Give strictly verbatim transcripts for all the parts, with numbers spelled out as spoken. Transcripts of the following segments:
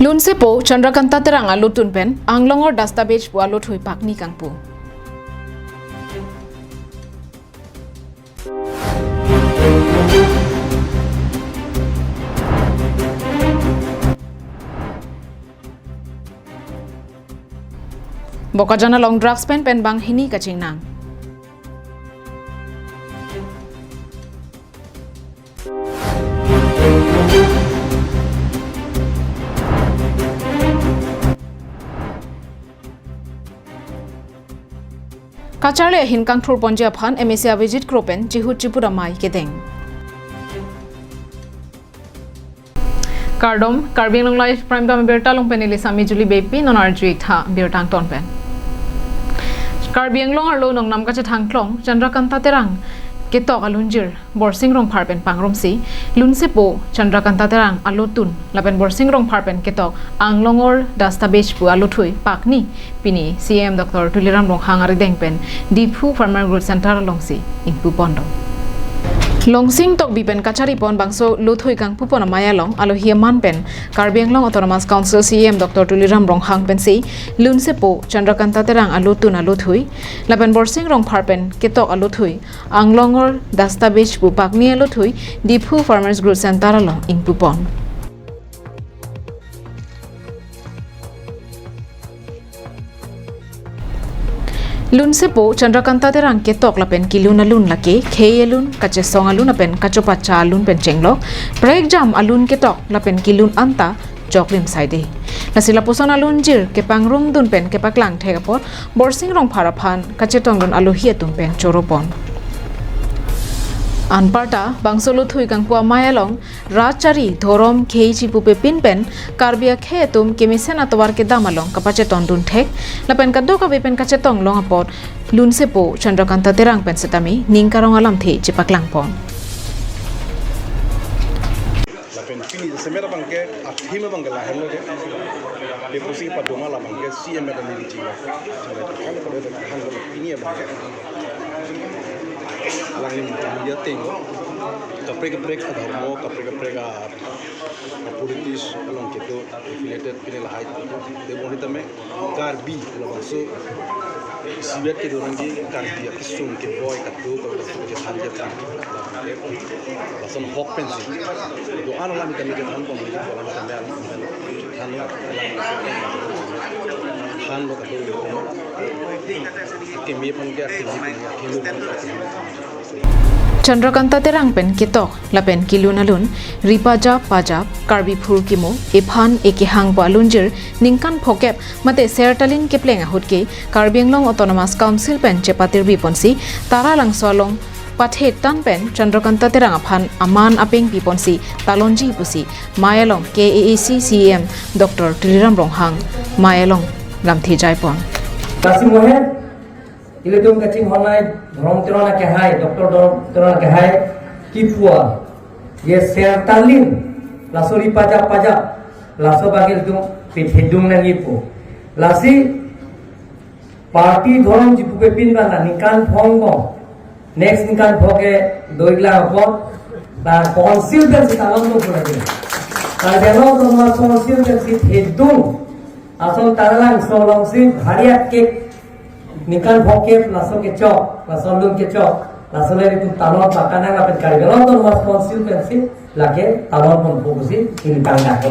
Lunsepo Chandrakanta Terang alutun pen Anglongor Dastabej pu aluthui pakni kangpu. Bokajan along drugs pen pen banghini kachingnang. Kacharli ahin kangthur ponji aphan M A C Abhijit Kro pen chihut chiput amei kedeng. Kardom, Karbi Anglong Live Prime Time birta along pen neli Sami Julie Beypi, non arju-ik tha birta angton pen. Karbi Anglong arlo nongnam kachethang klong Chandrakanta Terang ketok alunjir Borsing Rongphar pen pangrumsi, Lunsepo Chandrakanta Terang alutun lapen Borsing Rongphar pen ketok Anglongor Dastabej pu aluthui pakni pini C E M Doctor Tuliram Ronghang arideng pen Diphu Farmer Growth Center alongsi ingpu pon do. Longsing Tokbi pen kachari pon bangso luthui kangpu pon amei along alohi aman pen Karbi Anglong Autonomous Council C E M Doctor Tuliram Ronghang pensi Lunsepo Chandrakanta Terang alutun aluthui lapen Borsing Rongphar pen ketok aluthui Anglongor Dastabej pu pakni aluthui Diphu Farmers Growth Center along ingpu pon. Lunsepo Chandrakanta Terang ketok lapen kelun alun lake khei alun, kachesong alun lapen kachopacha alun pen chenglok, prekjam alun ketok lapen kelun anta choklim saide. Lasi lapuson alunjir kepangrumdun pen kepaklang thek apot Borsing Rongphar aphan kachetongdun alohi atum pen choro pon. Anparta bangso luthui kangpu amei along rachari, dhorom, khei chipupepin pen Karbi akhei atum kemesen atovar kedam along kapachetongdun thek lapen kadokave pen kachetong long apot Lunsepo Chandrakanta Terang pen setame ning karong alamthe chepaklang pon. Lapen pini semer abangke athim abangke lahenlo ke. Deposit padoma labangke C M pen neli chinglo. Hang kode hang kode pini abangke. Alangli media ting. Kaprek kaprek adharmo, kaprek kaprek a politics along kedo affiliated pini lahai. Debonitame Karbi labangso isivet kedo nangji Karbi akesung keboi kado kado kado kethan kethan. Lason hok pensi. Do-an alam kami kethan pon, alam kami alam than lo, than lo kado. Kemi pon ke kemi pon kemi pon. Chandrakanta Terang pen ketok lapen kelun alun, ri pajap pajap, Karbi phurkimo, ephan ekehang pu alunjir ningkan phokep mate sertalin kepleng ahut ke Karbi Anglong Autonomous Council pen chepatirbi ponsi Taralangso along pathe tan pen Chandrakanta Terang aphan aman apeng pi ponsi talonji pusi mei along K A A C C E M Doctor Tuliram Ronghang mei along lamthe jai pon. Lasi mohen, ilitum kachinghon nai, Dhorom Teron akehai, Doctor Dhorom Teron akehai, kipu a, ye sertalin, laso ri pajap pajap, laso abangke ilitum pithedung nangji pu. Lasi, party dhorom chipupepin bana ningkan phongo, next ningkan pho ke doiklang apot, ta council pensi talon do pura ke. Karbi Anglong Autonomous Council pensi thedung, ason Taralangso alongsi bhari akek ningkan phokep laso kechok, laso alun kechok, laso le ilitum talon pakanang lapen Karbi Anglong Autonomous Council pensi lake talon ponpo pusi ningkan dak.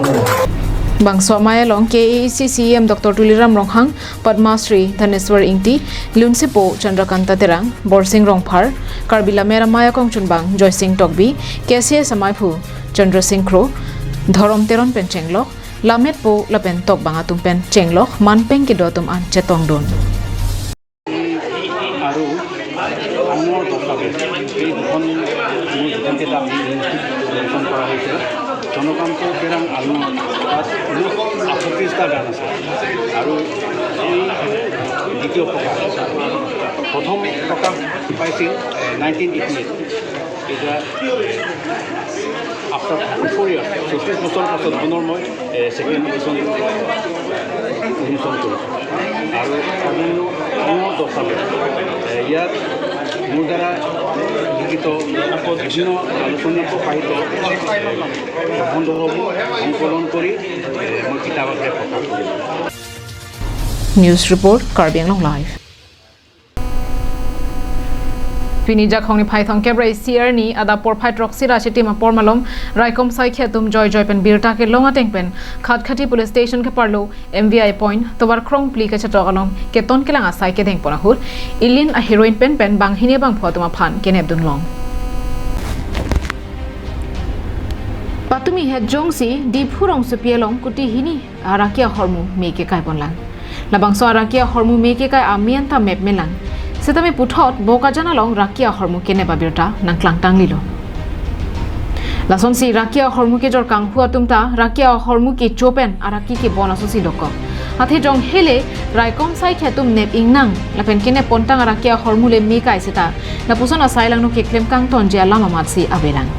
Bangso amei along K A A C C E M Doctor Tuliram Ronghang, Padma Shri Dhaneswar Ingti, Lunsepo Chandrakanta Terang, Borsing Rongphar, Karbi Lammet Amei akongchunbang Joysing Tokbi, K C S amaiphu Chandra Sing Kro, Dhorom Teron pen chenglok, Lammetpo lapen tokbang atum pen chenglok, manpeng kedo atum an chetongdun. আৰু আঙুৰ দস্তাবেজ, এই দুখন, মোৰ দুখন কিতাপ মেনশ্যন কৰা হৈছে। চন্দ্ৰকান্ত কেৰাং আঙুৰ, তাত মুঠ আঠত্ৰিশটা গান আছে। আৰু এই দ্বিতীয় প্ৰকাশ, প্ৰথম প্ৰকাশ পাইছিল নাইনটিন এইটি এইট। এতিয়া আফটাৰ থাৰ্টি ফ'ৰ ইয়াৰ্ছ, চৌত্ৰিছ বছৰৰ পাছত পুনৰ মই ছেকেণ্ড এডিশ্যন উন্মোচন কৰিছোঁ। আৰু অন্যান্য ডাঙৰ দস্তাবেজ, এ, ইয়াত মোৰ দ্বাৰা বিভিন্ন আলোচনা প্রবাহিত বন্ধ হব, সংকলন কৰি, এ, মই কিতাপ আকাৰে প্ৰকাশ কৰিম। News report, Karbi Anglong Live. Pini Jakhong niphai thomkep ra isi arni adap porphai throksi ra chitim apor malom raikom saikhi atum joijoi pen birta kelong ateng pen Khatkhati Police Station keparlo M V I point tovar krongphli kachetok along keton kelang asai kedengpon ahut Ilin a-heroine pen pen banghini bangpho atum aphan kenepdunlong. Patumi het jongsi Diphu rongsopi along kuti hini araki ahormu me kekaiponlang. Labangso araki ahormu me kekai amen ta mepmelang. Setame puthot Bokajan along raki ahormu kenep abirta nangklangtanglilo. Lasonsi raki ahormu kejor kanghu atum ta raki ahormu kecho pen araki kebon asosi dokok. Athe jong hele raikom saikhi atum nep ingnang lapen keneppon tang araki ahormu le me kai seta lapuson asai langno keklem kangtonji alam amatsi avedang.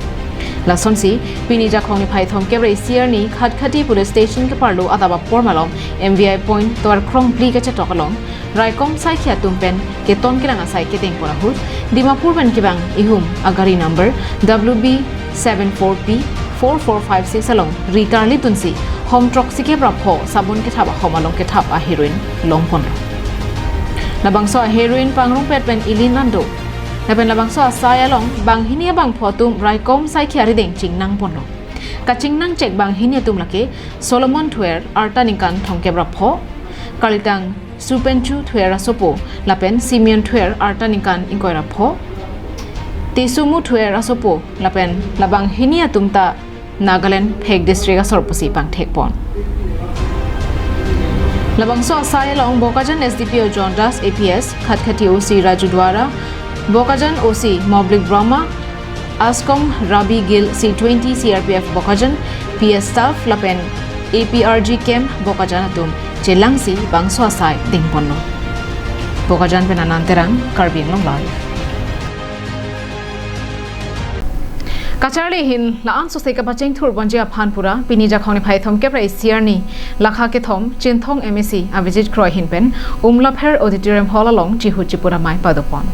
Lasonsi pini Jakhong niphai thomkep ra isi arni Khatkhati Police Station keparlo adap apor malom M V I point tovar krongphli kachetok along raikom saikhi atum pen keton kelang asai kedengpon ahut Dimapur pen kevang ihum agari number W B seven four P four four five six along ri karlidunsi hom throksikep ra pho sabun kethap ahom along kethap a-heroine longponlo. Labangso a-heroine pangrungpet pen Ilin ando. Lapen labangso asai along banghini abangpho atum raikom saikhi arideng chingnangponlo. Kachingnangchek banghini atum lake Solomon Thuer, arta ningkan thomkep ra pho, kalitang Supenchu Thuer asopo, lapen Simeon Thuer, arta ningkan ingkoi ra pho, Tesumu Thuer asopo, lapen labanghini atum ta Nagaland Phek District asor pusi pangthekpon. Labangso asai along Bokajan S D P O John Das A P S, Khatkhati O C Raju Duara, Bokajan O C Moblik Brahma, Ascom Rabi Gill C twenty C R P F Bokajan, P S staff lapen A P R G camp Bokajan atum chelangsi bangso asai dengponlo. Bokajan pen Anand Terang, Karbi Anglong Live. Kacharli ahin la-an sose kapachingthurponji aphan pura pini Jakhong niphai thomkep ra isi arni lakha kethom Chinthong M A C Avijit Kro ahin pen Umlapher Auditorium Hall along chihut chipur amei padopon.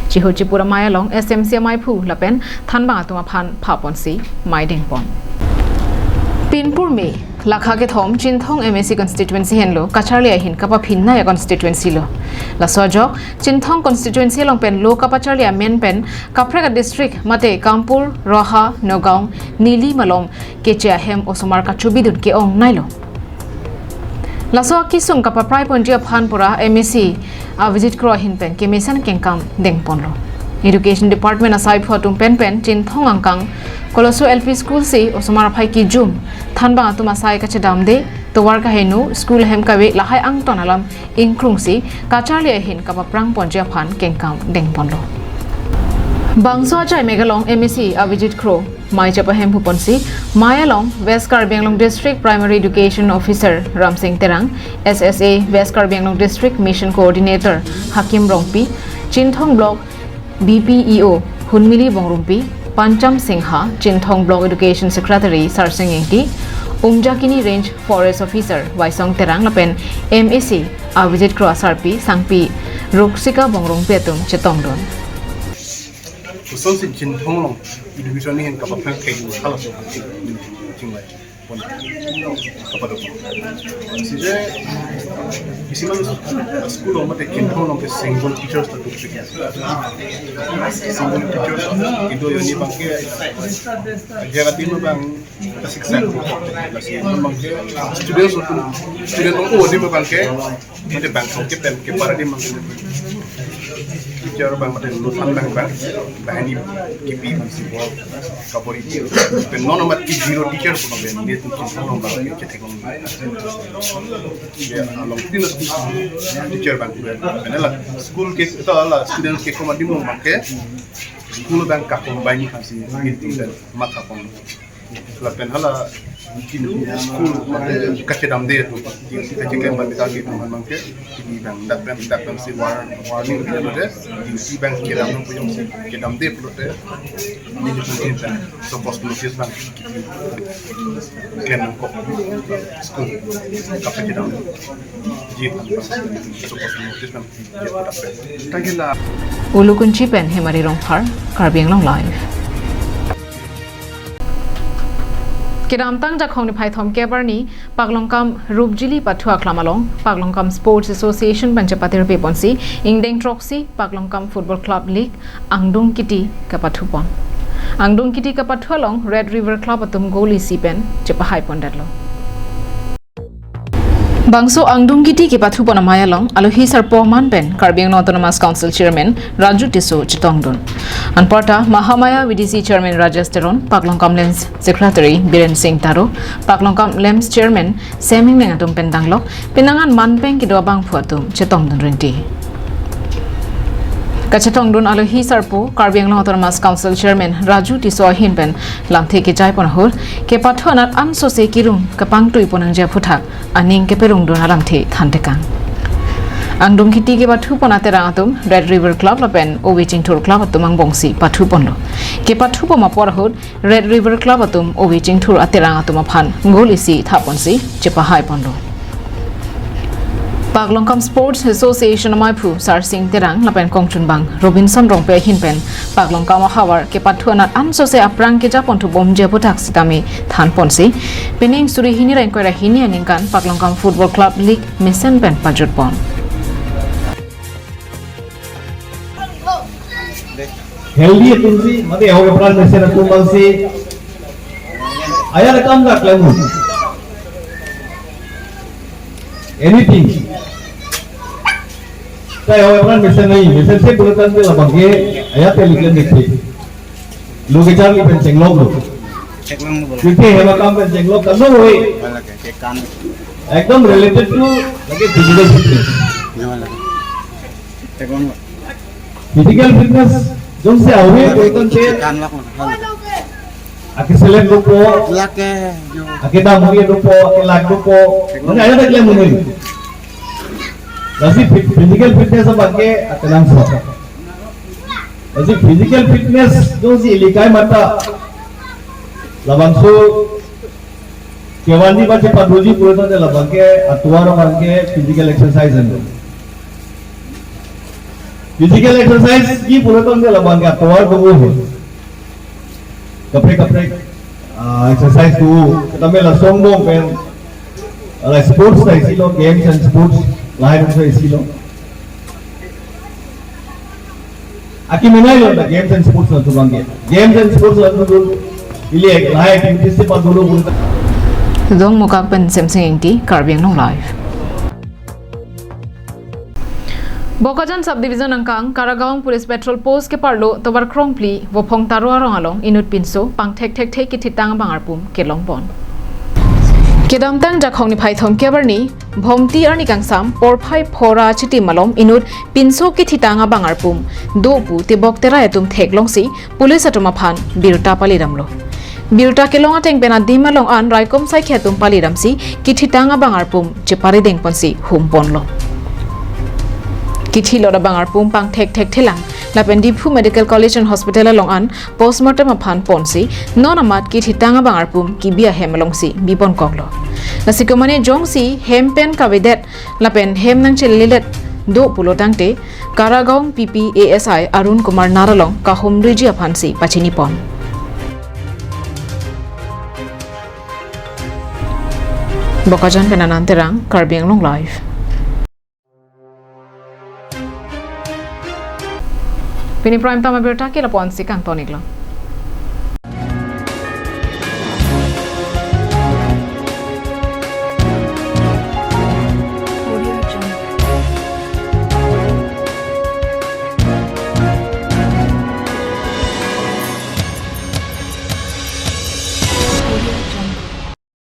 Chihut chipur amei along S M C ameiphu lapen thanbang atum aphan phaponsi mei dengpon. Pinpur me lakha kethom Chinthong M A C constituency henlo kacharli ahin kapaphinnei a-constituency lo. Laso ajok Chinthong constituency along pen lo kapacharli amen pen kaprek a-district mate Kampur, Roha, Nagaon, Nilip malom keche ahem osomar kachobidun ke-ongneilo. Laso akesung kapaphraiponji aphan pura M A C Avijit Kro ahin pen kemesen kengkam dengponlo. Education Department asaiphu atum pen pen Chinthong angkang Colosso L P School si osomar aphai kejum, thanbang atum asai kachedamde, tovar kaheno, school ahem kave lahai angton alam ingkrungsi kacharli ahin kapaphrangponji aphan kengkam dengponlo. Bangso achai mek along M A C Avijit Kro mei chepahemphuponsi mei along West Karbi Anglong District Primary Education Officer Ramsing Terang, S S A West Karbi Anglong District Mission Coordinator Hakim Rongpi, Chinthong Block B P E O Hunmili Bongrumpi, Pancham Singha, Chinthong Block Education Secretary Sarsing Engti, Umjakini Range Forest Officer Waisong Terang lapen M A C Avijit Kro asarpi sangpi Ruksika Bongrumpi atum chetongdun. Kosonsi Chinthong along education ahin kapaphrang kayu halaso ching, chingvai pon, kapadopon. Sije, isi man school along mate Chinthong along ke single teachers ta duk sik. Single teachers, indo yoni bangke, jaga tino bang, kasik sa, lasi bangke, students, student along o di bangke, mate bang ke pen ke para di mang. Teacher bang mate luthan bang bang, bahani kipi bang si bol kabori. Pen non amat ki zero teacher pun bang, dia tu Chinthong along bang ke thekong. Ya, along tin teacher bang pen la school ke to la students ke koma di mong bang ke school bang ka combine bang si meeting dan matha pon. Lapen hala school mate kachedamde atum, duty kacheklem abang ta atum abangke, pini abang dak pen dak pen si war-, warning pilo de, duty abang kedam nang pu jongsi kedamde pulote, neli putin pen show cause notice abang klem nangkok, school kapachedam ji, show cause notice abang. Thank you la. Ulukunchi pen Hemari Rongphar, Karbi Anglong Live. Kedamtang Jakhong niphai thomkep arni, Paklongkam Rupjili Pathu Aklam along, Paklongkam Sports Association pen chepatirpi ponsi, ingdeng throksi, Paklongkam Football Club League, Angdung Kiti kapathu pon. Angdung Kiti kapathu along, Red River Club atum goal isi pen, chepahai pondetlo. Bangso Angdung Kiti kepathu pon amei along, alohi sarpo aman pen, Karbi Anglong Autonomous Council Chairman Raju Tisso chetongdun. Anparta, Mahamaya V D C Chairman Rajesh Teron, Paklongkam LAMPS Secretary Biren Singh Taro, Paklongkam LAMPS Chairman Seming Neng atum pen danglok, penang an manpeng kedo abangphu atum chetongdun rinti. Kachetongdun alohi sarpo, Karbi Anglong Autonomous Council Chairman Raju Tisso ahin pen lamthe kejai pon ahut, kepathu anat ansose kirum kapangtui pon nangji aphuthak aning keperungdun alamthe thantekang. Angdung Kiti kepathu pon aterang atum, Red River Club lapen Ove Chingthur Club atum angbongsi pathu ponlo. Kepathu pon apor ahut, Red River Club atum Ove Chingthur aterang atum aphan goal isi thaponsi chepahai ponlo. Paklongkam Sports Association ameiphu Sarsing Terang lapen kongchunbang Robinson Rongpi ahin pen Paklongkam ahavar kepathu anat ansose aphrang keja ponthu bomji aphuthak sitame than ponsi, pining suri hini ra ingkoi ra hini aningkan Paklongkam Football Club League mesen pen pajut pon. Healthy atumsi, mate ahok apran mesen atum abangsi ajat akam ta klem un. Anything. Ta ahok apran mesen nai, mesense pulotangte labangke ajat te leklem mete. Lo kecharli pen chenglok lo. Chenglok lo. Kiti hem akam pen chenglok kan lo hoi. Wala ke, ke kan. Ekdom related to lake physical fitness. Ya, wala ke. Chenglok lo. Physical fitness jongsi ave pulotangte. Kan lak lo. Akeselek dopo. Lake, yo. Akedam hoi dopo, akelak dopo. Mane ajat ta klem un. Lasi phy-, physical fitness abangke akenangsot. Lasi physical fitness jongsi ili kai mata labangso kevanji ba chepadoji pulotangte labangke atovar abangke physical exercise ando. Physical exercise ji pulotangte labangke atovar do ho. Kaprek kaprek, ah, exercise do. Tame la song dong pen, la sports ta isi lo, games and sports, lahai atum ta isi lo. Aki menai lo na games and sports latum abangke. Games and sports latum tu ili ek lahai activities si padulo pun. Dongmukak pen Semsing Ingti, Karbi Anglong Live. Bokajan Subdivision angkang Karagaon Police Patrol Post keparlo tovar krongphli Vophong Taro arong along inut pinso pangthek thekthe kithitang abang arpum kelong pon. Kedamtang Jakhong niphai thomkep arni, Bhomti arni kangsam porphai phora chitim malom inut pinso kithitang abang arpum do pu tebok terai atum theklongsi police atum aphan birta palidamlo. Birta kelong ateng pen adim along an raikom saikhi atum palidamsi kithitang abang arpum cheparideng ponsi hum ponlo. Kithilot abang arpum pangthek thekthelang lapen Diphu Medical College and Hospital along an postmortem aphan ponsi non amat kithitang abang arpum kibi ahem alongsi biponkoklo. Lasi komane jongsi hem pen kavedet lapen hem nangchelelet do pulotangte Karagaon P P A S I Arun Kumar Nar along kahumriji aphansi pachini pon. Bokajan pen Anand Terang, Karbi Anglong Live. Pini prime time abirta ke lapu-ansi kangton-iklo.